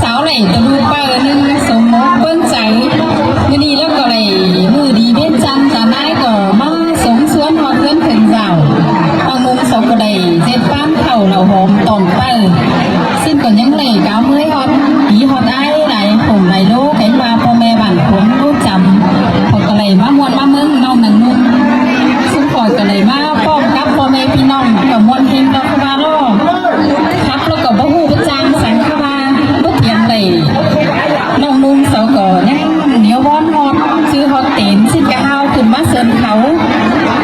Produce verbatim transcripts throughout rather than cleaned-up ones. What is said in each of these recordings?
Sáu đảy tơm ꞌpưa ꞌnưng sôm ꞌmốc ꞌpơng chaư. ꞌMự ꞌnị ꞌlẹo ꞌcọ đảy ꞌmự đi ꞌviến chăn, ta ꞌnái ꞌcọ ꞌmá sống suốn ꞌhọt ꞌviến khửn dảo. ꞌPưa ꞌnưng sáu ꞌcọ đảy ꞌdệt ꞌpán khảu lảu hom tỏm ꞌpưa. ꞌSịn ꞌcọ ꞌnhắng đảy cáo ꞌmới ꞌhọt ꞌpi ꞌhọt ải lai, phủng lai ꞌlố kéng ꞌva ꞌpo ꞌme bản khuống ꞌlú chăm. ꞌPưa ꞌcọ đảy ꞌmá ꞌmuôn ꞌmá ꞌmớng ꞌnọng ꞌnưng ꞌnung. ꞌSúm khỏi ꞌcọ đảy ꞌmá ꞌpọm cắp ꞌpo ꞌme ꞌpi ꞌnọng ꞌcọ ꞌmuôn ꞌhêng ꞌlẹo ꞌva ꞌló. Khắp ꞌlẹo ꞌcọ báu ꞌhụ báu ꞌchăng săng ꞌva báu thiêm đảy. ꞌNọng ꞌnưng sáu ꞌcọ ꞌnhắng ꞌnéo ꞌvón ꞌhọt ꞌchư ꞌhọt tẻn ꞌsịn ꞌcọ ꞌhụ khửn ꞌmá ꞌsớn khảu.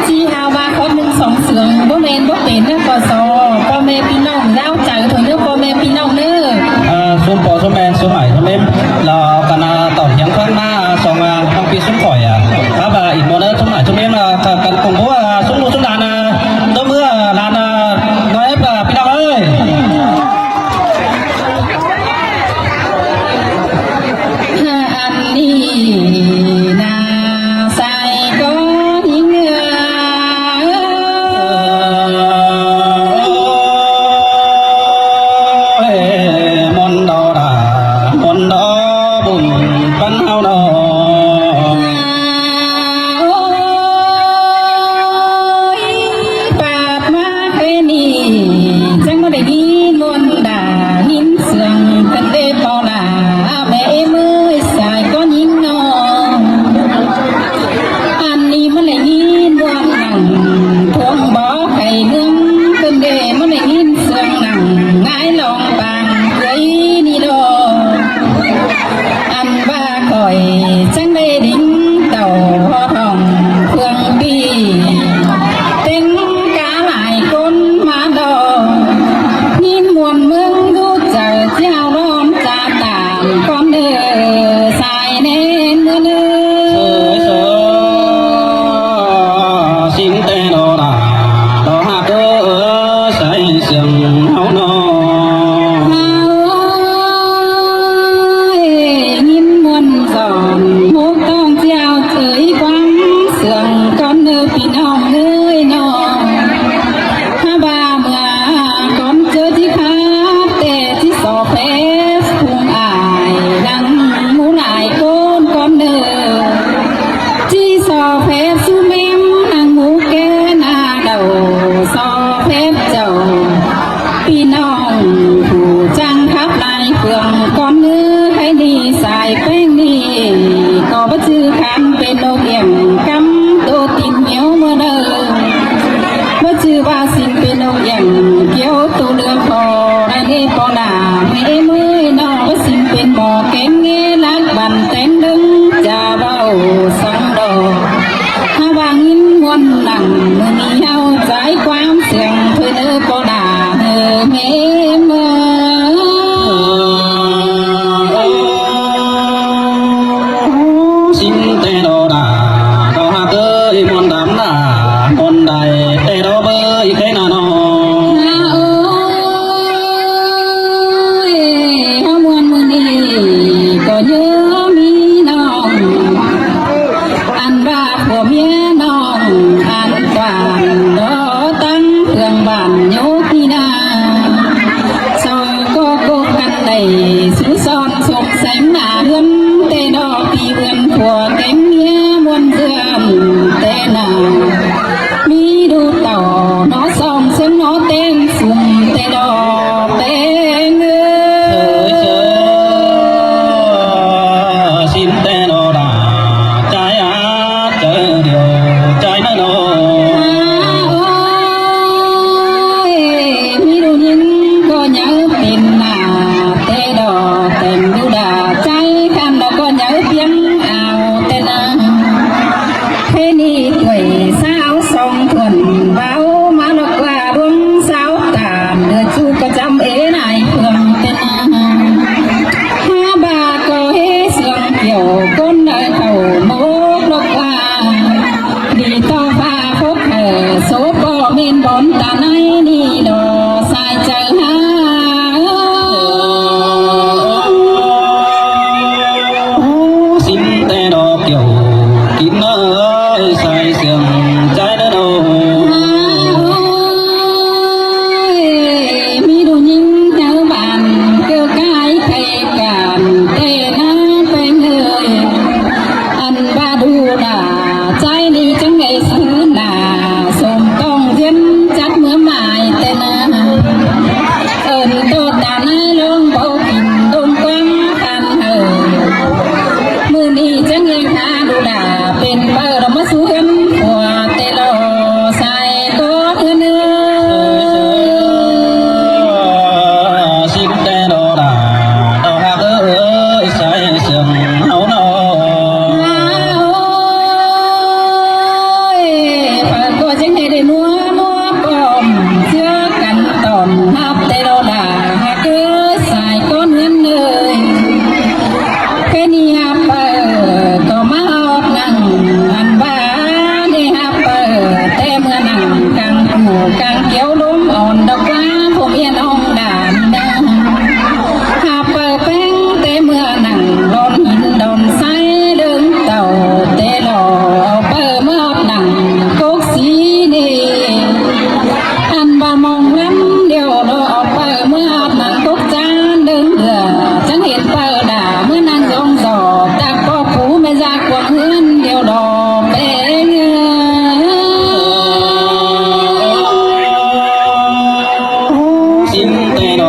ꞌChi ꞌhụ ꞌva ꞌhọt ꞌnưng song sương báu ꞌmen báu pên ꞌnớ ꞌcọ so. ꞌPo ꞌme ꞌpi ꞌnọng ꞌdao chaư thôi ꞌnớ ꞌpo ꞌme ꞌpi ꞌnọng ꞌnớ. Ờ, ꞌsúm ꞌpo ꞌsúm ꞌme ꞌsúm ải ꞌsúm ꞌmến. Lỏ căn, ờ, tỏn hiếng ꞌphắn ꞌmá, ờ, song, ờ, ꞌnọng ꞌpi ꞌsúm khỏi, ờ. Khắp, ờ, ỉn ꞌmuôn ꞌnớ ꞌsúm ải ꞌsúm ꞌmến, ờ, căn, căn công bố, ờ, ꞌsúm ꞌlụk ꞌsúm lan, ờ, ꞌtố ꞌmứa, ờ, lan, ờ, ꞌnọi ép, ờ, ꞌpi ꞌnọng ơi. Ăn đi na sai có những người ơi, môn đó là môn đó bùn bắn hao đó. Ôi, bạt má khê nỉ, chắng ꞌmá đảy ꞌnhín ꞌmuôn đả ꞌnhín sương, căn đê ꞌpo đả, ꞌme ꞌmới sai có ꞌnhính ꞌnọ. Ăn ꞌnị ꞌmá đảy ꞌnhín ꞌmuôn nẳng thuông bó khay nướng, căn đê ꞌmá đảy ꞌnhín sương nẳng ngái lòng bang cưới ꞌnị đô. Ăn ꞌva khỏi chắng đảy đính tàu ꞌhọt hỏng phương bi. Têng cá lai ꞌcốn ꞌmá đo. ꞌNhín ꞌmuôn ꞌmướng ꞌlụk chaư ꞌchí ꞌhụ ꞌlón cha tản ꞌcốn đơ sai ꞌnén ꞌnớ ꞌnớ. Sơ, sơ, ꞌsịn ꞌtẹ đo đả, đo ꞌhặc ơ, sai sương ꞌháu ꞌnọ. ꞌHáu ơi, ꞌnhín ꞌmuôn dọn ꞌmốc ꞌtong ꞌchí ꞌhụ ꞌchới ꞌquám sương ꞌcốn ꞌnớ ꞌpi ꞌnọng ơi ꞌnọ. ꞌHá ꞌva ꞌmưa ꞌcốn ꞌchớ ꞌchí khát ꞌtẹ ꞌchí so phép phung ải nẳng ꞌmú lai ꞌcốn ꞌcốn ꞌnớ. ꞌChí so phép ꞌsúm ꞌmém nẳng ꞌmú ké na đaư so phép chảu. ꞌPi ꞌnọng phủ chắng khắp lai phường ꞌcốn ꞌnớ, hảư đi sai ꞌpéng ꞌnị ꞌcọ báu ꞌchư khăn pên ꞌnộc ꞌiẻng cắm tô tin ꞌnéo ꞌmưa đaư. Báu ꞌchư ꞌva ꞌsịn pên ꞌnộc ꞌiẻng kiêu tô ꞌlưạk ꞌhọ đảy ꞌnị ꞌpo đả ꞌme ꞌmới ꞌnọ, báu ꞌsịn pên ꞌmo kéng ꞌnghé lác băn téng ꞌlớng chả ꞌvạu săng đo. ꞌHá ꞌva ꞌnhín ꞌmuôn nẳng ꞌmự ꞌnị ꞌháu ꞌchái ꞌquám sương thôi ꞌnớ ꞌpo đả ꞌme ꞌmới. ꞌSịn ꞌtẹ đo đả, đo ꞌhặc ơi, ꞌmuôn đăm đả, ꞌmuôn đảy ꞌtẹ đo bới ꞌkhạy ꞌnạ ꞌnọ. Ôi, ꞌháu ꞌmuôn ꞌmự ꞌnị ꞌcọ ꞌnhớ ꞌmí ꞌnọng. Ăn ꞌva phua ꞌmía ꞌnọng an toàn đó tắng hương bản nhố ꞌpi ꞌnạ. Sau ꞌcọ ꞌcộp căn đảy sú son sôm seng nả ꞌhướn ꞌtẹ đo ꞌpi ꞌhướn phua kéng ꞌmía ꞌmuôn dươn ꞌtẹ nả. ꞌMí đu tảu nó song sớng nó ꞌteng sum ꞌtẹ đo ꞌteng ơi. Sơ, sơ, ꞌsịn ꞌtẹ đo đả, ꞌchái át, ꞌchái điêu, ꞌchái ꞌnớ ꞌnọ. Ôi, ꞌmí đu ꞌnhính ꞌcọ nháư pên nả, ꞌtẹ đo ꞌteng đu đả, ꞌchái khăn đo ꞌcọ nháư piếng ao ꞌtẹ nả. Hê ꞌnị tuổi ꞌsáo song thuần báu ꞌmá ꞌlọk ꞌva ꞌluống ꞌsáo tản, đưa ꞌchu ꞌcọ chăm ế lai phường ꞌtẹ nả. ꞌHá ꞌva ꞌcọ hê sương kiẻo ꞌcốn đaư khảu mốc ꞌlọk ꞌva đi ꞌto ꞌva phốc hảư số ꞌpo ꞌmen bón ta ꞌnái ꞌnị đo sai chaư ꞌhá.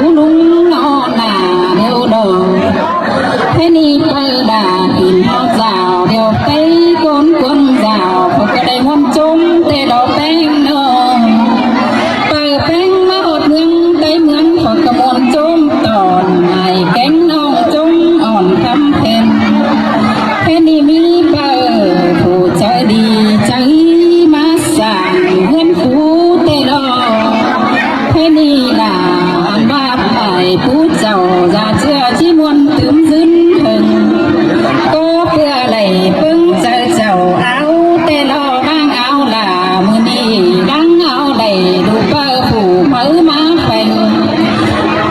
phủ ꞌlung ꞌnọ nả điêu đo. Thế ꞌnị ꞌpưa đa kin ꞌhọt dao điêu ꞌpưa ꞌcốn ꞌcốn dao, ꞌpưa ꞌcọ đảy ꞌmuôn ꞌchốm ꞌtẹ đo ꞌpéng ꞌnọ. ꞌPưa ꞌpéng ꞌmá ꞌhọt ꞌmướng ꞌtếng ꞌmướng, ꞌpưa ꞌcọ ꞌmuôn ꞌchốm tỏn, ai kéng ꞌnọng ꞌchốm ỏn khắm khen. Thế ꞌnị ꞌmí ꞌpưa phủ chaư đi chaư ꞌmá sảng ꞌhướn phủ ꞌtẹ đo. Thế ꞌnị đa ăn ꞌva ꞌpưa phủ chảu da ꞌchưa ꞌchí ꞌmuôn tứm ꞌdứn hơng. ꞌCọ ꞌpưa đảy ꞌpứng chaư chảu au ꞌtẹ đo ꞌváng au đa ꞌmự ꞌnị ꞌváng au đảy đu ꞌpưa phủ máư ꞌmá pheng.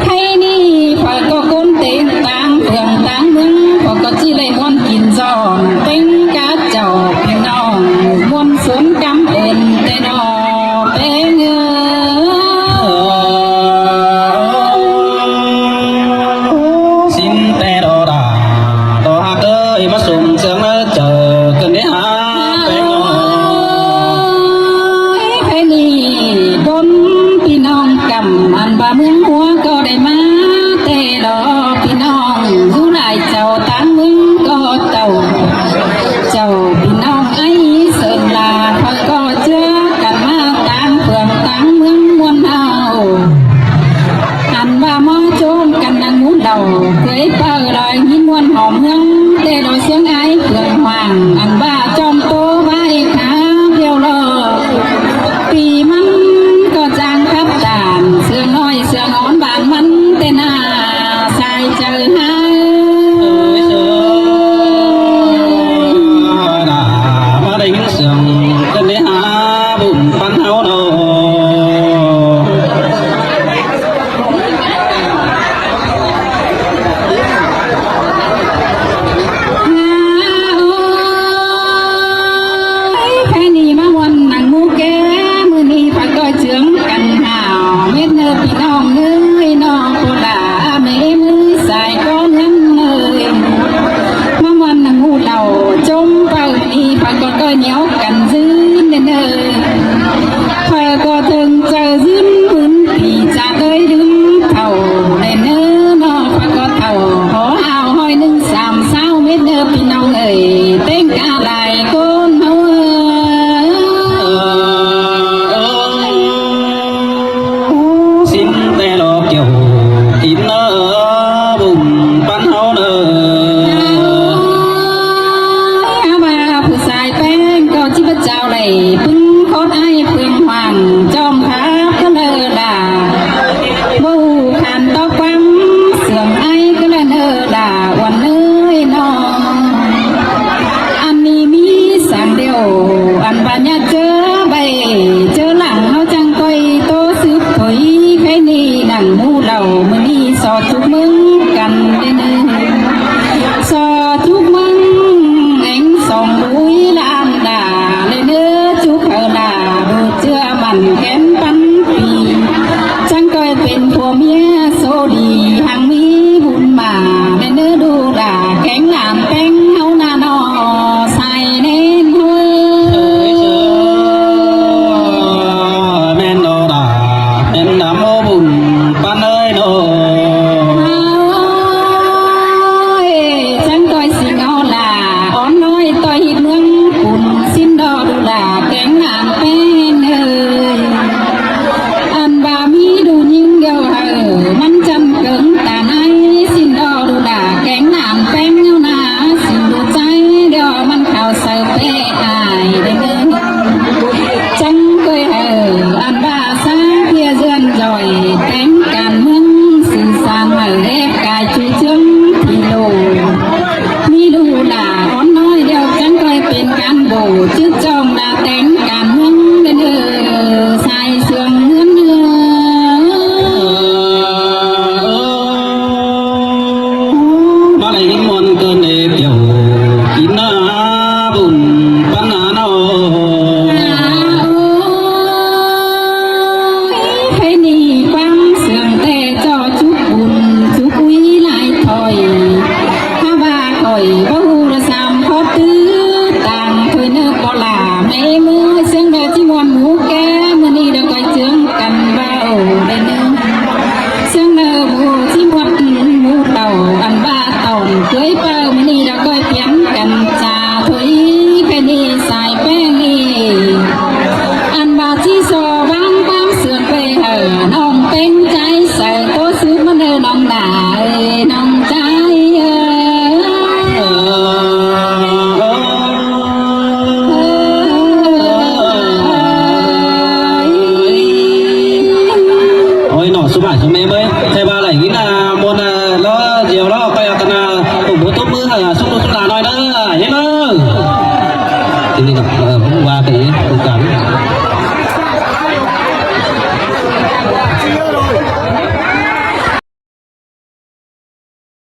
Thế ꞌnị ꞌpưa ꞌcọ ꞌcốn ꞌtếng ꞌtáng phường ꞌtáng ꞌmướng ꞌpưa ꞌcọ ꞌchí đảy ꞌmuôn kin dọn ꞌpéng cá chảu ꞌpi ꞌnọng ꞌmuôn ꞌsuôn căm ơn ꞌtẹ đo ꞌpéng ơ. Sín ꞌtẹ đo đa, đo ꞌhặc ơi, ꞌmá sôm ꞌsướng ꞌnớ chaư ꞌcứn đé hả ꞌpéng ơ. Ôi, ꞌpéng ꞌnị ꞌcốn ꞌpi ꞌnọng căm ăn ꞌva ꞌmướng ꞌhua ꞌcọ đảy ꞌmá ꞌtẹ đo ꞌpi ꞌnọng dú lai chảu ꞌtáng ꞌmướng ꞌcọ tảu. Chảu ꞌpi ꞌnọng ái sơn la ꞌpưa ꞌcọ ꞌchưa căn ꞌmá ꞌtáng phường ꞌtáng ꞌmướng ꞌmuôn ꞌhao. Ăn ꞌva ꞌmá ꞌchốm căn nẳng ꞌmú lảu, quây ꞌpưa đai ꞌnghín ꞌmuôn hỏm ꞌhướng ꞌtẹ đo ꞌsướng ái phường hoảng, ăn ꞌva ꞌchom ꞌtố ꞌvái khá điêu lo. ꞌPi ꞌmắn ꞌcọ chang khắp tản, ꞌsướng ꞌnọi ꞌsướng ón bản ꞌmắn ꞌtẹ nả, sai chaư hả. Đa ꞌmá đảy ꞌsướng ꞌcứn đé hả bum ꞌpắn ꞌháu ꞌnọ. Ôi, ꞌpưa ꞌnị ꞌmá ꞌmuôn nẳng ꞌmú ké, ꞌmự ꞌnị ꞌpưa ꞌcọ ꞌchướng căn hảo mết ꞌnớ ꞌpi ꞌnọng ơi, ꞌnọ ꞌpưa đa mết ꞌmự sai ꞌcọ ꞌngớn ơi. ꞌMá ꞌmuôn nẳng ꞌmú lảu ꞌchốm ꞌpưa ꞌnị ꞌpưa ꞌcọ ꞌcọ ꞌnéo căn ꞌdứn ꞌnớ ơi. ꞌPưa ꞌcọ ꞌtếng chaư ꞌdứn ꞌmướng ꞌpi chả ꞌtới ꞌlứm thảu ꞌnớ ꞌnớ ꞌnọ, ꞌpưa ꞌcọ thảu hảư ꞌhọi ꞌnưng sam ꞌsáo mết ꞌnớ ꞌpi ꞌnọng ơi, ꞌtếng cá lai ꞌcốn ꞌháu ơi. Sín ꞌtẹ lo kiẻo kín ꞌnớ bum ꞌpắn ꞌháu ꞌnớ. Ôi, ꞌva phủ sai ꞌpéng ꞌcọ ꞌchí báu chao đảy ꞌpứng khót ái phường hoảng ꞌchom khắp cá ꞌnớ đa. ꞌVáu khăn tóp ꞌquám ꞌsướng ái cá ꞌnớ đa uôn ơi ꞌnọ. Ăn ꞌnị ꞌmí ꞌmí ꞌmứa ꞌsướng đaư ꞌchí ꞌmuôn mú ké, ꞌmự ꞌnị đaư ꞌcoi ꞌchương căn ꞌva ꞌlẹo ꞌnưng. ꞌSướng đaư ꞌmự ꞌchí ꞌmuôn mú tảu ăn ꞌva tỏn ꞌcới ꞌpưa, ꞌmự ꞌnị đaư ꞌcoi piến căn cha thôi, ꞌkhạy ꞌnị sai ꞌpéng ꞌnị. Ăn ꞌva ꞌchí so ꞌváng ꞌpáng sươn pay hảư ꞌnọng ꞌpéng ꞌchái sai ꞌtố sứp ꞌmắn ꞌnưng ꞌnọng nả ơi, ꞌnọng ꞌchái ơi. Ôi, ꞌnọ sú ꞌmạy sú ꞌmé ꞌmới, ꞌchí ꞌva đảy ꞌnị ꞌna ꞌmuôn ꞌna ꞌló, ꞌdiu ꞌló ꞌcoi ꞌcọ ꞌna, ủng hộ tốc ꞌmứ hảư súc ꞌlụk súc la ꞌnọi ꞌnớ, ꞌhế ꞌmá. Ê, ꞌnị ꞌnọ, ơ,